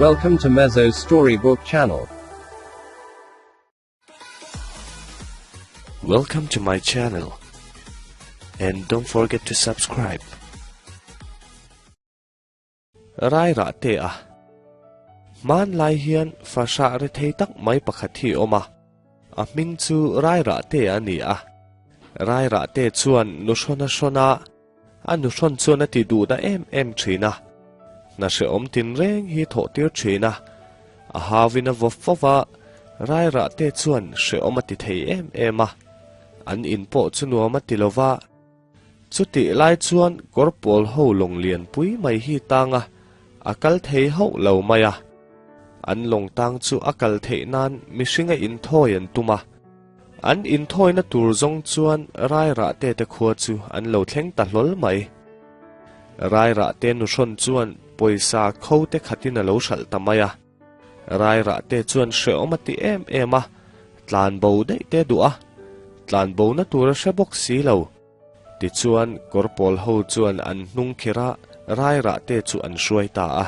Welcome to Mezzo's Storybook Channel. Welcome to my channel and don't forget to subscribe. Rai rah te a. Hman lai hian fahrah ri thei tak mai pakhat hi awm a. A hming chu Rai rah te a ni a. Rai rah te chuan nu hrawn a hrawn a. A nu hrawn chuan a ti duhna em em thin a. Hna hrehawm tinreng hi thawh tir thin a. A hauin a vaw fo va, Rairah te chuan hrehawm a ti thei em em a. An in pawh chu nuam a ti lo va. Chutih lai chuan kawr pawl ho lawng lian pui mai hi tang a, a kal thei hauh lo mai a. An lawng tang chu a kal theih nan mihringa inthawi an tum a. An inthawina tur zawng chuan Rairahte te khua chu an lo thleng ta hlawl mai. Rairahte nuhrawn chuan pawisa kho te khatin a lo hralh ta mai a. Rairahte chuan hrehawm a ti em em a, tlan bo daih te duh a, tlan bona tur a hre bawk si lo. Tichuan kawr pawl ho chuan an hnung khirh a, Rairahte chu an hruai ta a.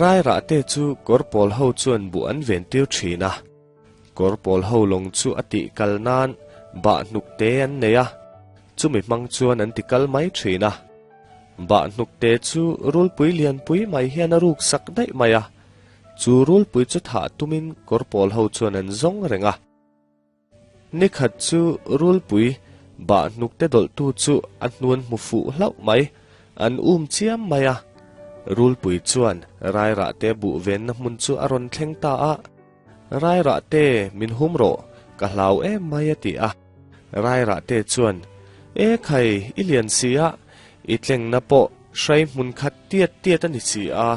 Rairahte chu kawr pawl ho chuan buh an ven tir thin a. Kawr pawl ho lawng chu a tih kal nan bah hnuk te an nei a, chumi hmang chuan an ti kal mai thin a. Bah hnuk te chu rulpui lianpui mai hian a ruk sak daih mai a, chu rulpui chu thah tumin kawr pawl ho chuan an zawng reng a. Nikhat chu rulpui bah hnuk te dawlhtu chu a hnuan hmu fuh hlauh mai, an um chiam mai a. Rulpui chuan rairah te buh venna hmun chu a rawn thleng ta a. Rairah te min hum rawh, ka hlau em mai a ti a. Rairah te chuan, E khai, i lian si a, i tlengna pawh hrai hmun khat tiat tiat a ni si a,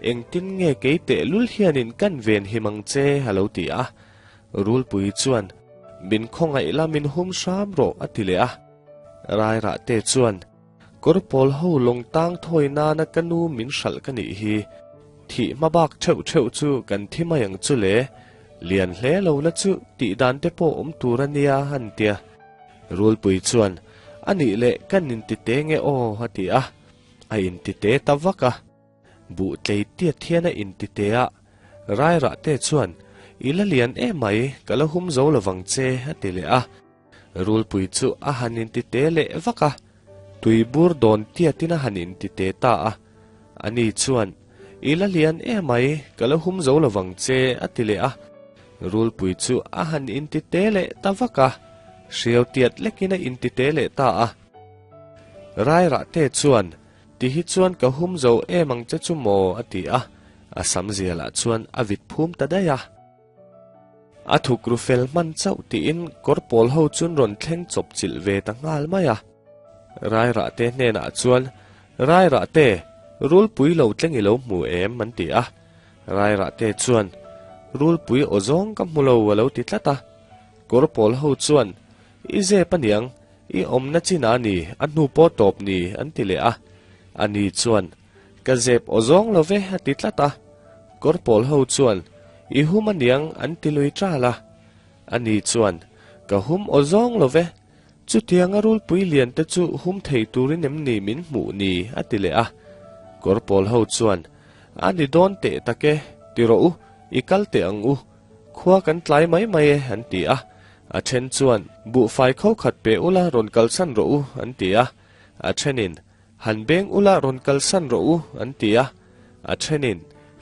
engtin nge kei tehlul hianin kan ven him ang che a lo ti a. Rulpui chuan, Min khawngaih la min hum hram rawh a ti leh a. Rairah te chuan, Kawr pawl ho lawng tang thawi nana ka nu min hralh ka nih hi. Thih hma bak theuh theuh chu kan thi mai ang chu le. Lian hle lo la chu tih dan te pawh awm tur a nia an tia. Rulpui chuan, A nih leh kan inti te nge aw a ti a. A inti te ta vak a. Buh tlei tiat hian a inti te a, Rairah te chuan, I la lian em mai, ka la hum zo lovang che, a ti leh a. Rulpui chu a han inti te leh vak a, tuibur dawn tiatin a han inti te ta a. Ani chuan, I la lian em mai, ka la hum zo lovang che, a ti leh a. Rulpui chu a han inti te leh ta vak a, hriau tiat lekin a inti te leh ta a. Rairah te chuan, Ti hi chuan ka hum zo em ang che chu maw? a ti a, a sam zialah chuan a vit phum ta daih a. A thuk ru fel hman chauh tiin kawr pawl ho chun rawn thleng chawp chilh ve ta nghal mai a. Rairahte hnenah chuan, Rairahte, rulpui lo tleng i lo hmu em? an ti a. Rairahte chuan, Rulpui aw zawng ka hmu lo a lo ti tlat a. Kawr pawl ho chuan, I zep aniang, I awmna chin a ni, a hnu pawh tawp ni, an ti leh a. Ani chuan, Ka zep aw zawng lo ve, a ti tlat a. Kawr pawl ho chuan, I hum aniang, an ti lui ṭal a. Ani chuan, Ka hum aw zawng lo ve, chutianga rulpui lian te chu hum thei turin em ni min hmuh ni, a ti leh a. Kawr pawl ho chuan, A ni dawn teh tak e, ti rawh u, i kal teh ang u, Khua kan tlai mai mai e, an ti a. A then chuan, Buhfai kho khat pe ula rawn kalsan rawh u, an ti a. A thenin, Han beng ula rawn kalsan rawh u, an ti a. A thenin,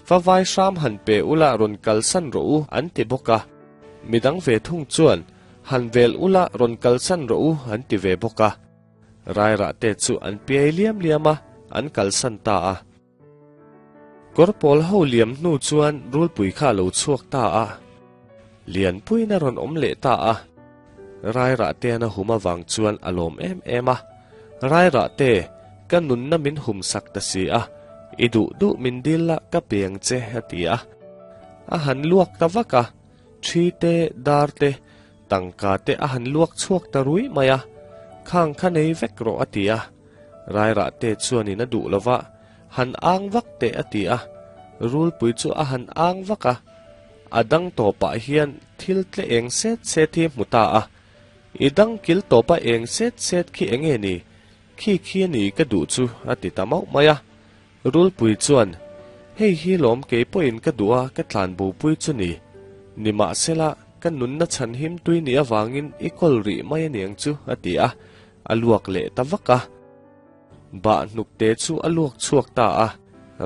Favai hram han pe ula rawn kalsan rawh u, an ti bawk a. Midang ve thung chuan, Han vel ula rawn kalsan rawh u, an ti ve bawk a. Rairah te chu an piai liam liam a, an kalsan ta a. Kawr pawl ho liam hnu chuan rulpui kha a lo chhuak ta a, lianpuiin a rawn awm leh ta a. Rairahte an a hum avang chuan a lawm em em a, Rairahte, ka nunna min hum sak ta si a, i duh duh min dil la ka pe ang che, a ti a. A han luak ta vak a, thi te, dar te, tangka te a han luak chhuak ta rui mai a, Khang kha nei vek rawh, a ti a. Rairahte chuanin a duh lova, Han ang vak teh a ti a, rulpui chu a han ang vak a, a dang tawpah hian thil tle eng set set hi hmu ta a, I dang kil tawpa eng set set khi eng nge ni? Khi khi a ni ka duh chu a ti ta mauh mai a. Rulpui chuan, Hei hi lawm kei pawhin ka duh a ka tlan bopui chu ni. Nimahsela, ka nunna chhan him tui nih avangin i kawl rih mai a niang chu, a ti a, a luak leh ta vak a. Bah hnukte chu a luak chhuak ta a,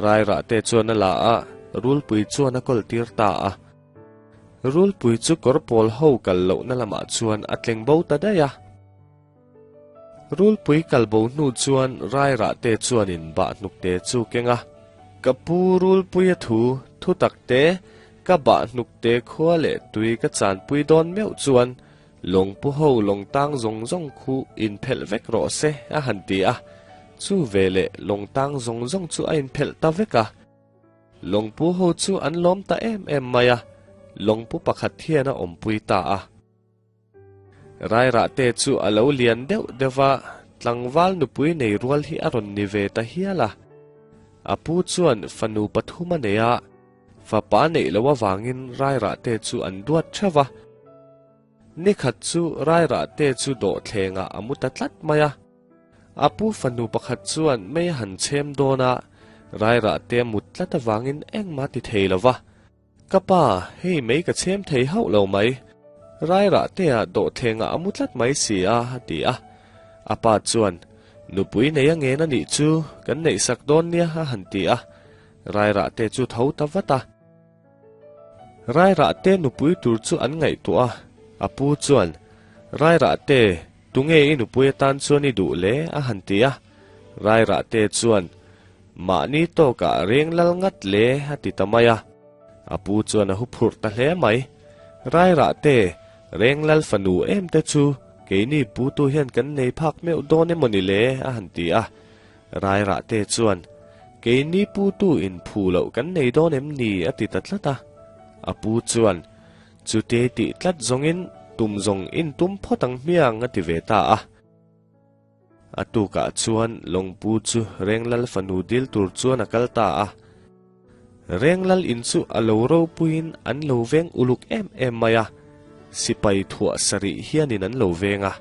Rairahte chuan a la a, Rulpui chuan a kawl tir ta a. Rulpui chu kawr pawl ho kal lohna lamah chuan a tleng bo ta daih a. Rulpui kal bo hnu chuan Rairahte chuanin bah hnukte chu keng a. Ka pu Rulpuia thu, thu takte, ka bah hnukte khua leh tui ka chanpui dawn meuh chuan Lawngpu ho lawng tang zawng zawng khu inphelh vek rawh se a han ti a. Chu veleh lawng tang zawng zawng chu a inphelh ta vek a. Lawngpu ho chu an lawm ta em em mai a, lawngpu pakhat hian a awmpui ta a. Rairahte chu a lo lian deuh deuh va, tlangval nupui nei rual hi a rawn ni ve ta hial a. A pu chuan fanu pathum a nei a, fapa neih loh avangin Rairahte chu an duat theuh va. Nikhat chu Rairahte chu dawhthlengah a mu ta tlat mai a. A pu fanu pakhat chuan mei a han chhem dawn a, Rairahte a mut tlat avangin engmah ti thei lo va. Ka pa, hei mei ka chhem thei hauh lo mai. Rairahtea dawhthlengah a mu tlat mai si a, a ti a. A pa chuan, Nupui nei a ngen a nih chu, kan neihsak dawn nia, a han ti a. Rairahte chu tho ta vat a. Rairahte nupui tur chu an ngaihtuah a, a pu chuan, Rairahte, tunge i nupui atan chuan i duh le? a han ti a. Rairahte chuan, Mahni tawkah reng lal ngat le, a ti ta mai a. A pu chuan a hu phurh ta hle mai. Rairahte, reng lal fanu em te chu keini putu hian kan nei phak meuh dawn emaw ni le? a han ti a. Rairahte chuan, Keini putu in phu loh kan nei dawn em ni? a ti ta tlat a. A pu chuan, Chute tih tlat zawngin tum zawng in tum phawt ang hmiang a ti ve ta a. A tukah chuan Lawngpu chu Renglal fanu dil tur chuan a kal ta a. Renglal in chu a lo ropuiin an lo veng uluk em em mai a, sipai thuah sarih hianin an lo veng a.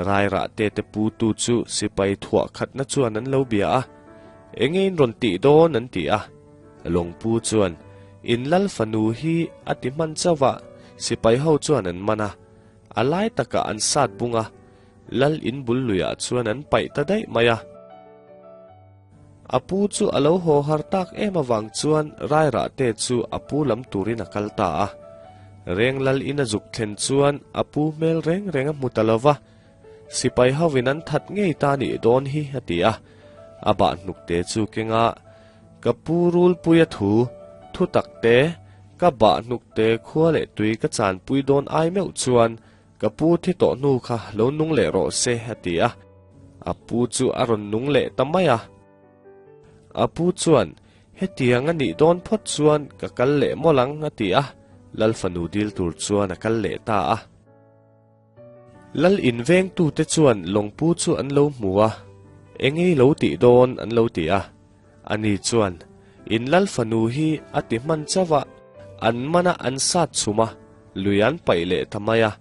Rairah te te putu chu sipai thuah khatna chuan an lo bia a, Enge in rawn tih dawn an ti a. Lawngpu chuan, In lal fanu hi a ti hman chauh a, sipai ho chuan an man a, a lai takah an sat bung a, Lal in bul luiah chuan an paih ta daih mai a. A pu chu a lo haw har tak em avang chuan Rairahte chu a pu lam turin a kal ta a. Reng lal in a zuk thlen chuan a pu hmel reng reng a hmu ta lo va, sipai hovin an that ngei ta nih dawn hi a ti a. A bah hnukte chu kenga ka pu Rulpuia thu, thu takte, ka bah hnukte khua leh tui ka chanpui dawn ai meuh chuan Ka pu thi tawh hnu kha lo nung leh rawh se, a ti a. A pu chu a rawn nung leh ta mai a. A pu chuan, Hetiang a nih dawn phawt chuan ka kal leh mawlh ang, a ti a. Lal fanu dil tur chuan a kal leh ta a. Lal invengtute chuan lawngpu chu an lo hmu a, Engei lo tih dawn, an lo ti a. Ani chuan, In lal fanu hi a ti hman chauh a, an man a an sat chhum a, lui an paih leh ta mai a.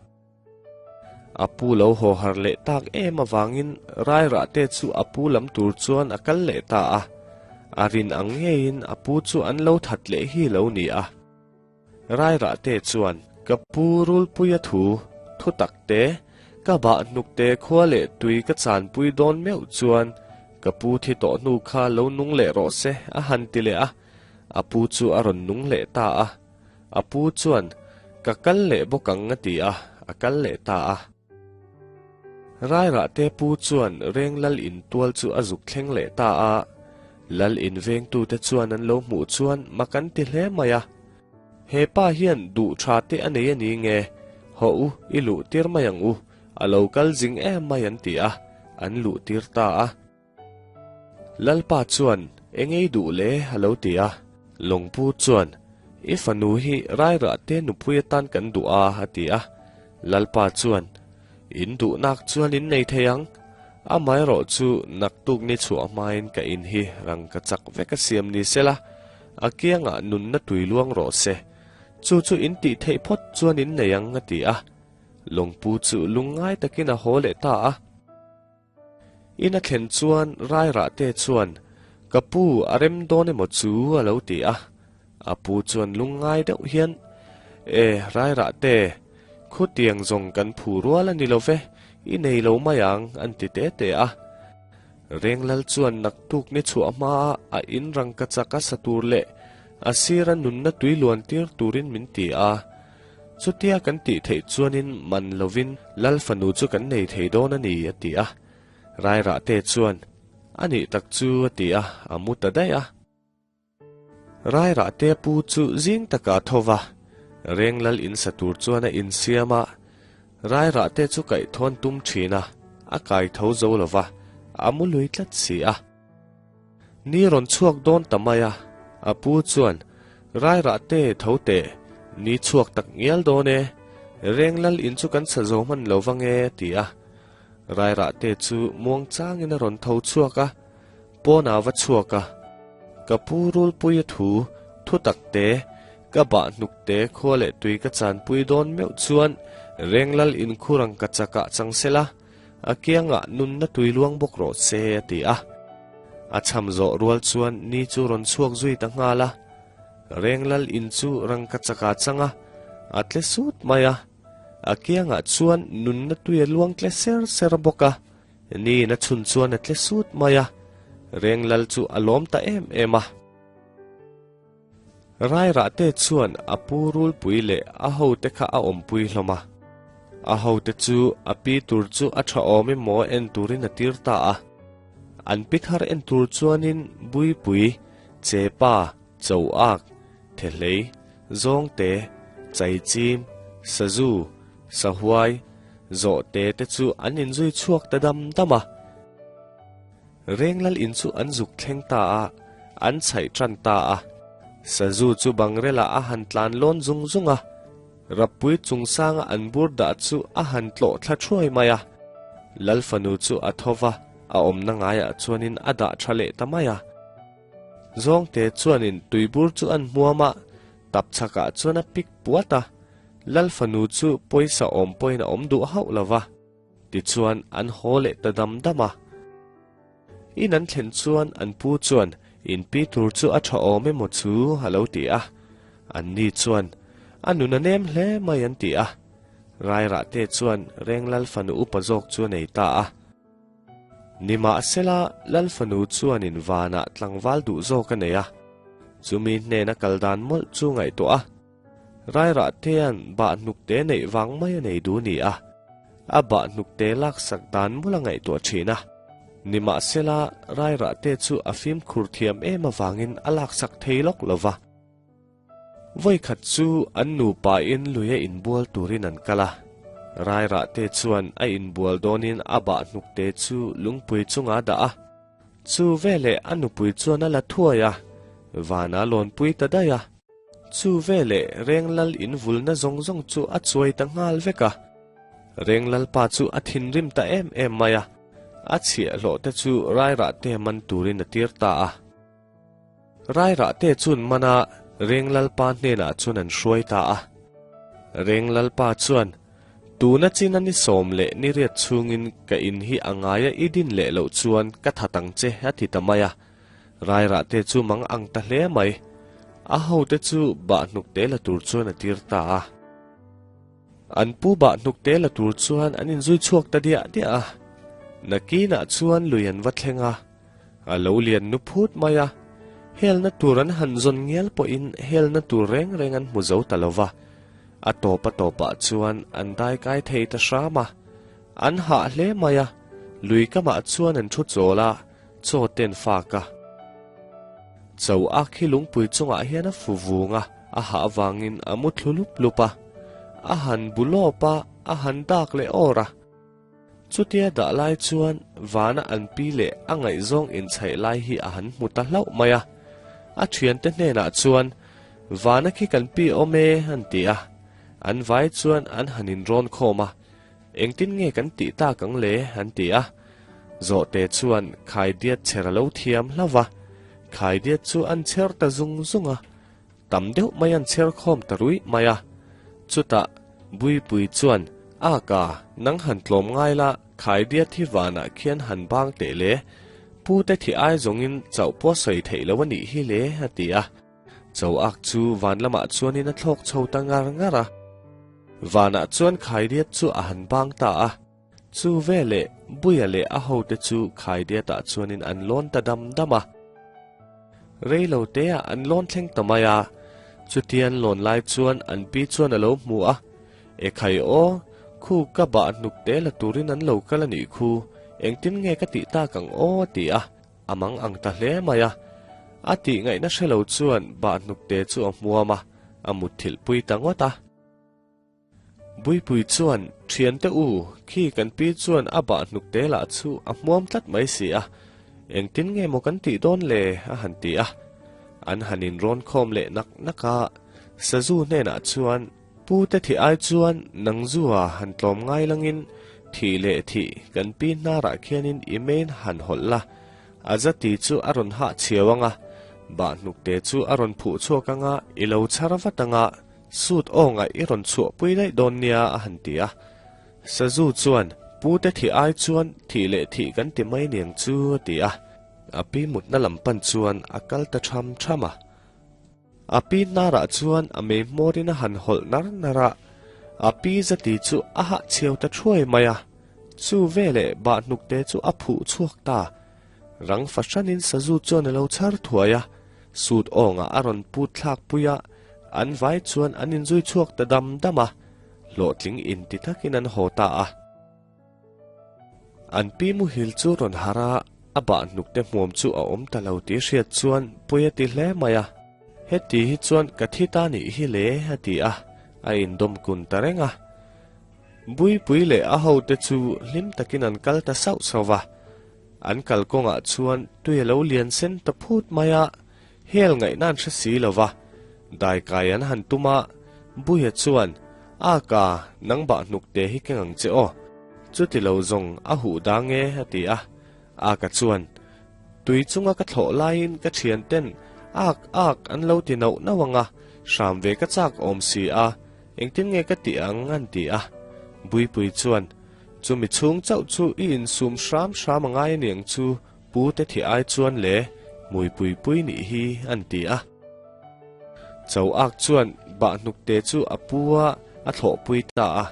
A pu lo haw har leh tak em avangin Rairahte chu a pu lam tur chuan a kal leh ta a. A rin ang ngeiin a pu chu an lo that leh hi lo ni a. Rairahte chuan, Ka pu Rulpuia thu, thu tak te, ka bah hnuk te khua leh tui ka chanpui dawn meuh chuan ka pu thi tawh hnu kha lo nung leh rawh se, a han ti leh a. A pu chu a rawn nung leh ta a. A pu chuan, Ka kal leh bawk ang a ti a, a kal leh ta a. Rairahte pu chuan reng lal in tual chu a zuk thleng leh ta a. Lal in vengtute chuan an lo hmuh chuan mak an ti hle mai a. He pa hian duh tha te a nei a ni nge? Hawh u, i luh tir mai ang u, a lo kal zing em mai an ti a, an luh tir ta a. Lalpa chuan, Engei duh le? a lo ti a. Lawngpu chuan, I fanu hi Rairahte nupui atan kan duh a, a ti a. Lalpa chuan, In duhnak chuan in nei thei ang. Amaherawh chu naktuk ni chhuah hmain ka in hi rang ka chak vek a siam ni sela, a kiangah nunna tui luang rawh se. Chu chu in tih theih phawt chuan in nei ang, a ti a. Lawngpu chu lungngai takin a haw leh ta a. In a thlen chuan Rairahte chuan, Ka pu, a rem dawn emaw chu? a lo ti a. A pu chuan lungngai deuh hian, E, Rairah te, khutiang zawng kan phu rual a ni lo ve, i nei lo mai ang, an ti te te a. Renglal chuan naktuk ni chhuah hmaa a in rangkachak a sa tur leh a sira nunna tui luan tir turin min ti a. Chutia kan tih theih chuanin man lovin Lal fanu chu kan nei thei dawn a ni, a ti a. Rairahte chuan, A nih tak chu, a ti a, a mu ta daih a. Rairahte pu chu zing takah a tho va, Renglal in sa tur chuan a insiam a. Rairahte chu kaihthawn tum thin a, a kai tho zo lo va, a mu lui tlat si a. Ni rawn chhuak dawn ta mai a, a pu chuan, Rairahte tho teh, ni chhuak tak ngial dawn e, Renglal in chu kan sa zo hman lo vang e, a ti a. Rairahte chu muang changin a rawn tho chhuak a, Pawnah va chhuak a, ka pu rulpui a thu, thu tak te, ka bah hnuk te khua leh tui ka chanpui dawn meuh chuan Renglal inkhur ang ka chakah chang sela, a kiangah nunna tui luang bawk rawh se a ti a. A cham zawh rual chuan ni chu rawn chhuak zui ta nghal a. Renglal in chu rangka chakah chang a, a tle sut mai a. A kiangah chuan nunna tui a luang tle ser ser bawk a. Niin a chhun chuan a tle sut mai a, Renglal chu a lawm ta em em a. Rairahte chuan a pu rulpui leh a hote kha a awmpui hlawm a. A hote chu a pi tur chu a tha awm emaw en turin a tir ta a. An pi thar en tur chuanin Buipui, Chepa, Choak, Thehlei, Zawngte, Chaichim, Sazu, Sahuai, Zawhte te chu an inzui chhuak ta dam dam a. Renglal in chu an zuk thleng ta a, an chhaih tan ta a. Sazu chu bangrelah a han tlan lawn zung zung a, Rappui chungsanga an bur dah chu a han tlawh thla thuai mai a. Lal fanu chu a tho va, a awmna ngaiah chuanin a dah tha leh ta mai a. Zawngte chuanin tuibur chu an hmuam a, tap chhakah chuan a pik puat a. Lal fanu chu pawisa awm pawhin a awm duh hauh lo va, tichuan an haw leh ta dam dam a. In an thlen chuan an pu chuan in pi tur chu a tha awm emaw chu a lo ti a. Anni chuan a nun a nem hle mai an ti a. Rairahte chuan Reng Lal fanu upa zawk chu a nei ta a. Nimahsela, Lal fanu chuanin vanah tlangval duh zawk a nei a, chumi hnena kal dan mawlh chu ngaihtuah a. Rairahte-a'n bahhnukte neih vang mai a nei duh ni a, a bahhnukte laksak dan mawlh a ngaihtuah thin a. Nimahsela, Rairahte chu a fimkhur thiam em avangin a laksak thei lawk lo va. Vawikhat chu an nupain luia inbual turin an kal a. Rairahte chuan a inbual dawnin a bahhnukte chu lungpui chungah a dah a. Chu veleh a nupui chuan a la thuai a, vanah a lawnpui ta daih a. Chu veleh Renglal invulna zawng zawng chu a chuai ta nghal vek a. Renglalpa chu a thinrim ta em em mai a, a chhiahhlawhte chu Rairahte man turin a tir ta a. Rairahte chun mana Renglalpa hnenah chuan an hruai ta a. Renglalpa chuan, Tuna chin a ni sawm leh ni riat chhungin ka in hi a ngaia i din leh loh chuan ka that ang che a ti ta mai a. Rairahte chu mang ang ta hle mai. A hote chu bahhnukte la tur chuan a tir ta a. An pu bahhnukte la tur chuan an inzui chhuak ta diah diah a. Nakinah chuan lui an va thleng a. A lo lian nu phut mai a, helna tur an han zawn ngial pawhin helna tur reng reng an hmu zo ta lo va. A tawp a tawpah chuan an daikai thei ta hram a, an hah hle mai a, lui kamah chuan an thu chawl a, chaw ten fak a. Cho a khi lungpui chungah hian a fu vung a, a hah avangin a mu thlu lup lup a, a han bu lawp a, a han dak leh awr a. Chutia dah lai chuan vana an pi leh a ngaihzawng inchhaih lai hi a han hmu ta hlauh mai a. A thiante hnenah chuan, Vana khi kan pi awm e, an ti a. An vai chuan an han inrawn khawm a, Engtin nge kan tih tak ang le? an ti a. Zawhte chuan khaidiat chher a lo thiam hlauh va. Khaidiat chu an chher ta zung zung a. Tam deuh mai an chher khawm ta ruih mai a. Chutah Buipui chuan, A ka, nang han tlawm ngai la, Khaidia thi vanah khian han bang teh le. Pute thih ai zawngin chauh pawh sawi theih loh a nih hi le, a ti a. Cho ak chu van lamah chuanin a thlawk chho ta ngar ngar a. Vanah chuan khaidiat chu a han bang ta a. Chu veleh Buia leh a hote chu khaidiatah chuanin an lawn ta dam dam a. Reilo teah an lawn thleng ta mai a. Chutian lawn lai chuan an pi chuan a lo hmu a. E khai aw, khu ka bah hnuk te la turin an lo kal a nih khu, engtin nge ka tih tak ang aw a ti a, a mang ang ta hle mai a. A tih ngaihna hre lo chuan bah hnuk te chu a hmuam a, a mutthilh pui ta ngawt a. Buipui chuan, Thiante u, khi kan pi chuan a bah hnuk te lah chu a hmuam tlat mai si a, engtin nge maw kan tih dawn le? a han ti a. An han inrawn khawm leh nak nak a, Sazu hnenah chuan, Pu te thih ai chuan nang zua han tlawm ngai langin thih leh thih kan pi hnarah khianin i main han hawlh la, a zati chu a rawn hah chhiau anga, bahhnukte chu a rawn phuh chhuak anga i lo chhar vat anga suit awnga i rawn chhuahpui daih dawn nia a han ti a. Sazu chuan Pu te thih ai chuan thih leh thih kan ti mai niang chu a ti a, a pi mutna lam pan chuan a kal ta tham tham a. A pi hnarah chuan a mei hmawrin a han hawlh nar nar a, a pi zati chu a hahchhiau ta thuai mai a. Chu veleh bahhnukte chu a phuh chhuak ta. Rang fahranin sazu chuan a lo chhar thuai a, sut awngah a rawn put thlak pui a, an vai chuan an inzui chhuak ta dam dam a, hlawhtling inti takin an haw ta a. An pi muhil chu rawn harh a, a bahhnukte hmuam chu a awm ta lo tih hriat chuan pui a ti hle mai a. Heti hi chuan ka thi ta nih hi le a ti a, a indawm kun ta reng a. Buipui leh a hote chu hlim takin an kal ta sauh sauh va. An kalkawngah chuan tui a lo lian sen ta phut mai a, hel ngaihna an hre si lo va. Daikai an han tum a, Buia chuan, A ka, nang bahhnukte hi keng ang che aw. Chuti lo zawng a huh dang e, a ti a. Aka chuan, Tui chunga ka thlawh laiin ka thianten ak ak an lo ti nauh nauh ang a, hram ve ka chak awm si a, engtin nge ka tih ang an ti a. Buipui chuan, Chumi chhung chauh chu i insum hram hram a ngai a niang chu, Pu te thih ai chuan le hmuipui pui nih hi an ti a. Cho ak chuan bahhnukte chu a pu a, a thlawhpui ta a.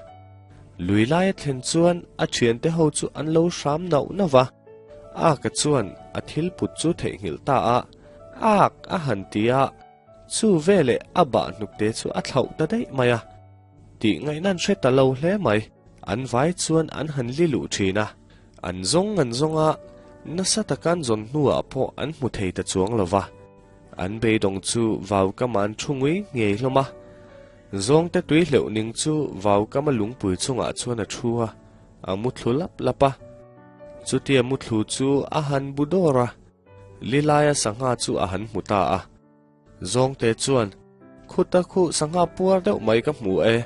Lui laia thlen chuan a thiante ho chu an lo hram nauh nauh va. Aka chuan a thil put chu theihnghilh ta a, Ak a han ti a, chu veleh a bahhnukte chu a thlauh ta daih mai a. Tih ngaihna an hre ta lo hle mai. An vai chuan an han li luh thin a. An zawng an zawng a, nasa taka an zawn hnuah pawh an hmu thei ta chuang lo va. An beidawng chu vau kama an thu ngui ngei hlawm a. Zawngte tui hleuh ning chu vau kama lungpui chungah chuan a thu a, a muthlu lap lap a. Chutia muthlu chu a han bu dawr a, lilaia sangha chu a han hmu ta a. Zawngte chuan, Khuta khu sangha puar deuh mai ka hmu e,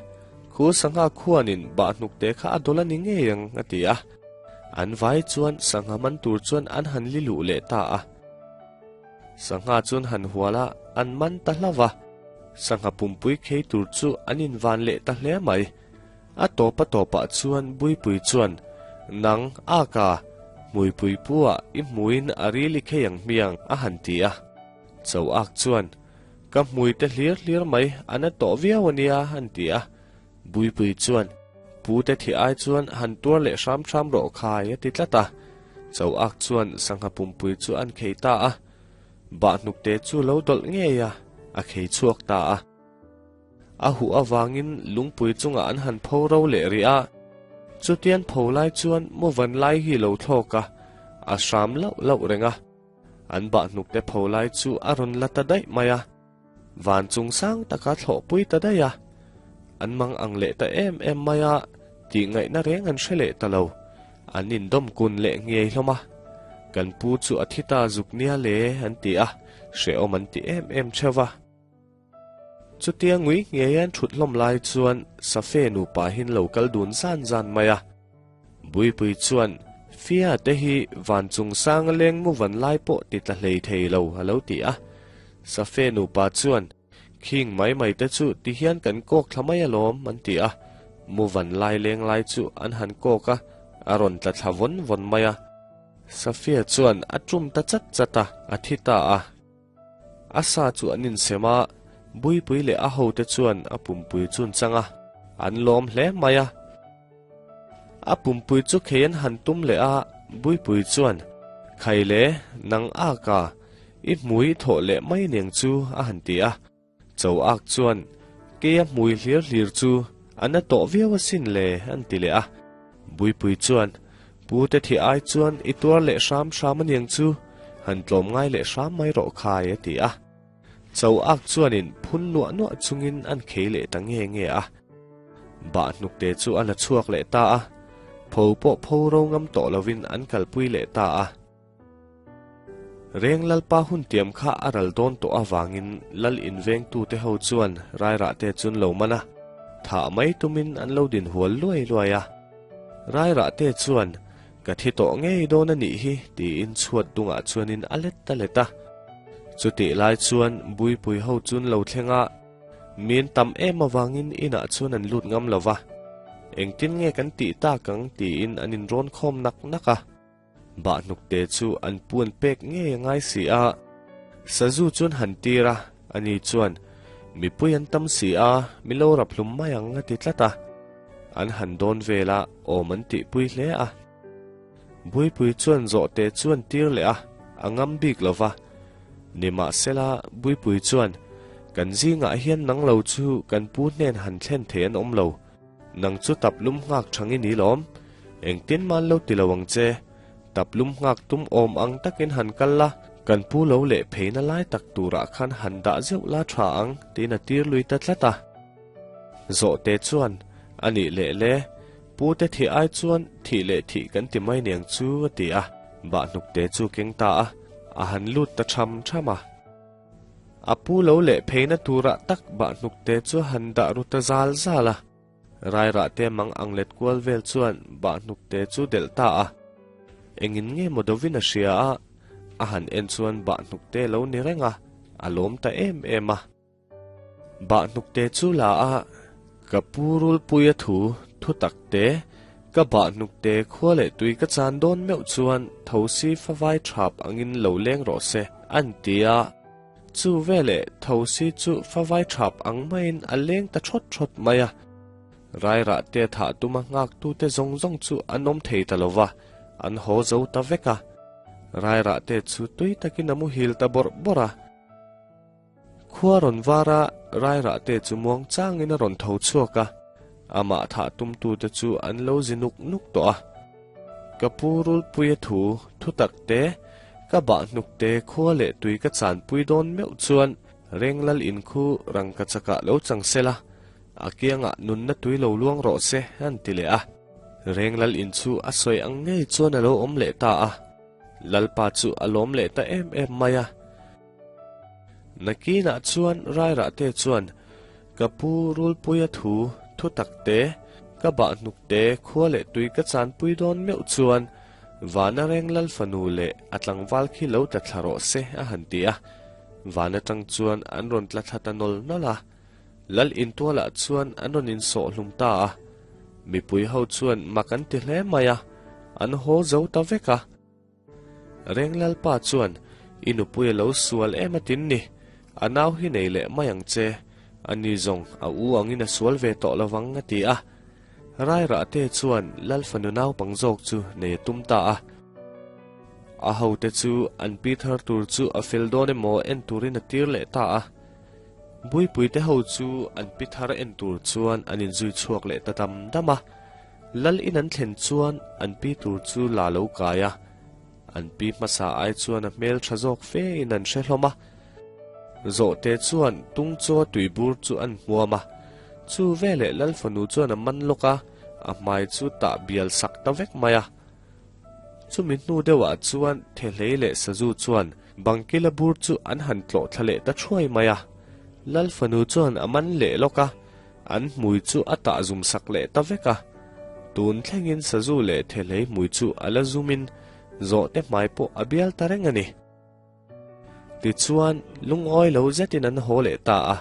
khu sangha khuanin bahhnukte kha a dawl a ni ngei ang, a ti a. An vai chuan sangha man tur chuan an han li luh leh ta a. Sangha chuan han hual a, an man ta hlauh a. Sangha pumpui khei tur chu an invan leh ta hle mai. A tawp a tawpah chuan Buipui chuan, Nang, Aka, hmuipui pu ah i hmuin a ril i khei ang hmiang, a han ti a. Cho ak chuan, Ka hmui te hlir hlir mai, a na tawh viau a nia, an ti a. Buipui chuan, Pu te thih ai chuan han tuar leh hram hram rawh khai, a ti tlat a. Cho ak chuan sangha pumpui chu an khei ta a. Bahhnukte chu lo dawlh ngei a, a khei chhuak ta a. A huh avangin lungpui chungah an han pho ro leh rih a. Chutian pho lai chuan muvan lai hi lo thlawk a, a hram lauh lauh reng a. An bahhnukte pho lai chu a rawn la ta daih mai a, van chung sang taka thlawhpui ta daih a. An mang ang leh ta em em mai a, tih ngaihna reng an hre leh ta lo. An indawm kun leh ngei hlawm a. Kan pu chu a thi ta zuk nia le, an ti a, hrehawm an ti em em theuh va. Chutia ngui ngei an thut hlawm lai chuan Safe nupa hin lo kal dun zan zan mai a. Buipui chuan, Fia te hi van chung sang a leng mu van lai pawh ti tla hlei thei lo a lo ti a. Safe nupa chuan, Khing mai mai te chu ti hian kan kawk thla mai alawm an ti a. Mu van lai leng lai chu an han kawk a, a rawn tla thla vawn vawn mai a. Safia chuan a tum ta chat chat a, a thi ta a. A sa chu an insem a, Buipui leh a hote chuan a pumpui chu an chang a, an lawm hle mai a. A pumpui chu khei an han tum leh a, Buipui chuan, Khai le, nang ak a, i hmui i thawh leh mai niang chu, a han ti a. Cho ak chuan, Keia hmui hlir hlir chu a na tawh viau asin le, an ti leh a. Buipui chuan, Pu te thih ai chuan i tuar leh hram hram aniang chu, han tlawm ngai leh hram mai rawh khai, a ti a. Cho ak chuanin phun nuah nuah chungin an khei leh ta nge nge a. Bah hnukte chu a la chhuak leh ta a, pho pawh pho ro ngam tawh lovin an kalpui leh ta a. Reng Lalpa hun tiam kha a ral dawn tawh avangin Lal invengtute ho chuan Rairahte chun lo man a, thah mai tumin an lo din hual luai luai a. Rairahte chuan, Ka thi tawh ngei dawn a nih hi, tiin chhuat dungah chuanin a let ta let a. Chutih lai chuan Buipui ho chun lo thleng a, min tam em avangin inah chuan an lut ngam lo va. Engtin nge kan tih tak ang tiin an inrawn khawm nak nak a. Bahhnukte chu an puan pek ngei a ngai si a, sazu chuan han tir a, ani chuan, Mipui an tam si a, mi lo rap hlum mai ang a ti tlat a. An han dawn vel a, awm an tihpui hle a. Buipui chuan zawhte chu an tir leh a, a ngam bik lo va. Nimahsela, Buipui chuan, Kan zingah hian nang lo chu kan pu hnen han thlen thei an awm lo. Nang chu tap lum nghak thang i ni lawm. Engtin man lo ti lo ang che. Tap lum nghak tum awm ang takin han kal la, kan pu lo leh pheina lai tak turah khan han dah zeuh la tha ang, tiin a tir lui ta tlat a. Zawhte chuan, A nih leh le, pu te thih ai chuan thih leh thih kan ti mai niang chu, a ti a. Bahhnukte chu keng ta a, a han lut ta tham tham a. A pu lo leh pheina turah tak bahhnukte chu han dah ru ta zal zal a. Rairahte mang ang let kual vel chuan bahhnukte chu delh ta a. Engin nge maw dovin a hria a, a han en chuan bahhnukte lo ni reng a, a lawm ta em em a. Bahhnukte chu la a, ka pu rulpuia thu thu takte, ka bahhnukte khua leh tui ka chan dawn meuh chuan thosi favai thap angin lo leng rawh se, an ti a. Chu veleh thosi chu favai thap ang maiin a leng ta thawt thawt mai a. Rairahte thah tuma nghaktute zawng zawng chu an awm thei ta lo va, an haw zo ta vek a. Rairahte chu tui takin a muhil ta bawrh bawrh a. Khua rawn var a, Rairahte chu muang changin a rawn tho chhuak a, amah thah tumtute chu an lo zi nuk nuk tawh a. Ka pu Rulpuia thu, thu tak te, ka bahhnuk te, khua leh tui ka chanpui dawn meuh chuan Renglal in khu rangka chakah lo chang sela, a kiangah nunna tui lo luang rawh se, an ti leh a. Renglal in chu a sawi ang ngei chuan a lo awm leh ta a. Lalpa chu a lawm leh ta em em mai a. Nakinah chuan Rairahte chuan, Ka pu Rulpuia thu, thu tak te, ka bahhnuk te, khua leh tui ka chanpui dawn meuh chuan Vana reng lal fanu leh a tlangval khi lo tla thla rawh se, a han ti a. Van atang chuan an rawn tla thla ta nawl nawl a. Lal intualah chuan an rawn insawh hlum ta a. Mipui ho chuan mak an ti hle mai a, an haw zo ta vek a. Renglalpa chuan, I nupui a lo sual em a tin ni, a nau hi nei leh mai ang che, a ni zawng a u angin a sual ve tawh lovang a ti a. Rairahte chuan Lal fanu naupang zawk chu nei a tum ta a. A hote chu an pi thar tur chu a fel dawn emaw en turin a tir leh ta a. Buipuite ho chu an pi thar en tur chuan an inzui chhuak leh ta dam dam a. Lal in an thlen chuan an pi tur chu la lo kai a, an pi hmasa ai chuan a hmel tha zawk fe in an hre hlawm a. Zawhte chuan tung chaw tuibur chu an hmuam a, chu veleh Lal fanu chuan a man lawk a, a hmai chu tah bial sak ta vek mai a. Chumi hnu deuhah chuan Thehlei leh Sazu chuan Bangkila bur chu an han tlawh thla leh ta thuai mai a, Lal fanu chuan a man leh lawk a, An hmui chu a tah zum sak leh ta vek a. Tun thlengin sazu leh thehlei hmui chu a la zumin zawhte hmai pawh a bial ta reng a ni. Tichuan, lungawi lo zetin an haw leh ta a.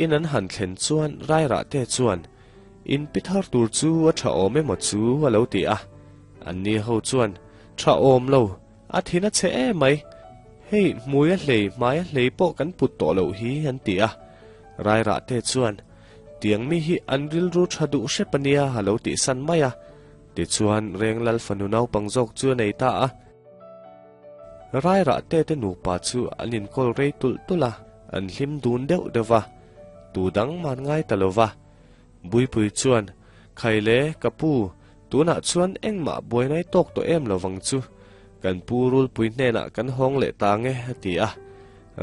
In an han thlen chuan Rairahte chuan, In pi thar tur chu a tha awm emaw chu a lo ti a. Anni ho chuan, Tha awm lo, a thin a chhe em mai. Hei, hmui a hlei, hmai a hlei pawh kan put tawh loh hi, an ti a. Rairah te chuan, Tiang mi hi an rilru tha duh hrep a nia, a lo tihsan mai a. Tichuan, Renglal fanu naupang zawk chu a nei ta a. Rairah te te nupa chu an inkawl rei tulh tulh a, an hlim dun deuh deuh va. Tu dang man ngai ta lo va. Buipui chuan, Khaile, ka pu, tunah chuan engmah buainai tawk tawh em lo vang chu. Kan pu rulpui hnenah kan hawng leh ta nge, a ti a.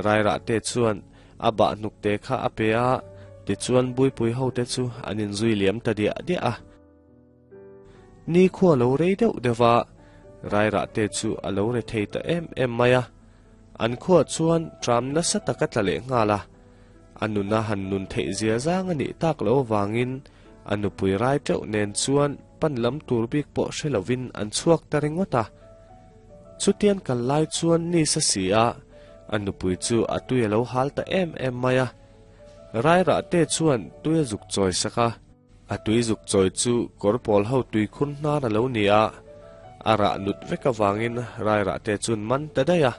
Rairah te chuan a bah hnukte kha a pe a, tichuan Buipui hote chu an inzui liam ta diah diah a. Ni khua lo rei deuh deuh va, Rairah te chu a lo re thei ta em em mai a. An khuah chuan tram nasa tak a tla leh nghal a. A nuna han nun theih zia zang a nih tak loh avangin a nupui rai teuh nen chuan pan lam tur bik pawh hre lovin an chhuak ta ringawt a. Chutian kal lai chuan ni sa si a, a nupui chu a tui a lo hal ta em em mai a. Rairah te chuan tui a zuk chawi sak a. A tui zuk chawi chu kawr pawl ho tui khur hnar a lo ni a, a rah nut vek avangin rairah te chuan man ta daih a,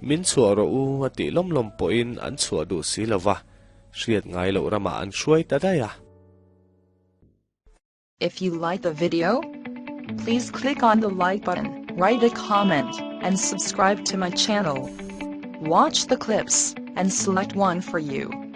min chhuah rawh u a tih lawm lawm pawhin an chhuah duh si lo va, hriat ngai loh ramah an hruai ta daih a. If you like the video, please click on the like button, write a comment, and subscribe to my channel. Watch the clips, and select one for you.